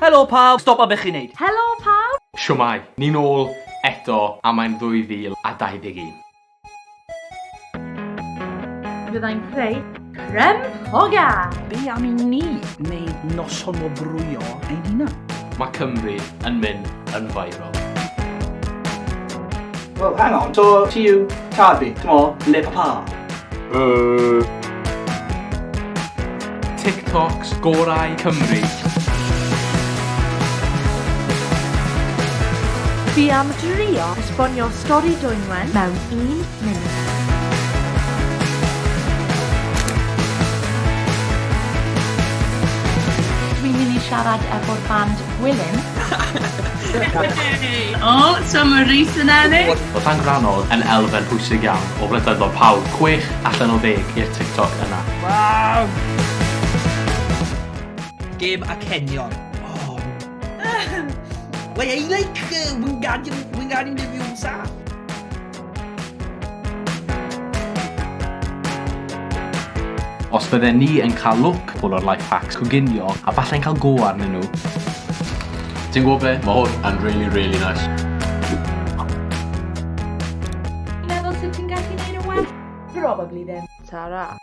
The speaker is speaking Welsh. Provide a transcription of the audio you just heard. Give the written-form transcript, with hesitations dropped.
Helo pawb! Stop o be chi'n neud! Helo pawb! Shwmae, ni'n ôl eto a mae'n 2021. Fyddai'n creu crempogau! Be am i ni wneud noson wobrwyo ein hunan? Mae Cymru yn mynd yn viral. Well, hang on, so ti yw tad fi, t'mo, le papa. TikToks gorau Cymru. Fi am drio esbonio stori Dwynwen mewn un munud. Dwi'n mynd i siarad efo'r band Gwilym. O, so mae Rhys yn ennill. Oedd Llangrannog yn elfen pwysig iawn o flynyddoedd pawb, 6 allan o 10 i'r TikTok yna. Waw! Gêm acenion. Oh. Well, I like Wingardium, Wingardium Leviosa. Os bydden ni yn cael look full o'r life hacks coginio a falle'n cael go arnyn nhw. Ti'n gwybod be? Mae hwn yn really, really nice. Meddwl sut ti'n gallu neud yn well? Probably ddim. Ta-ra.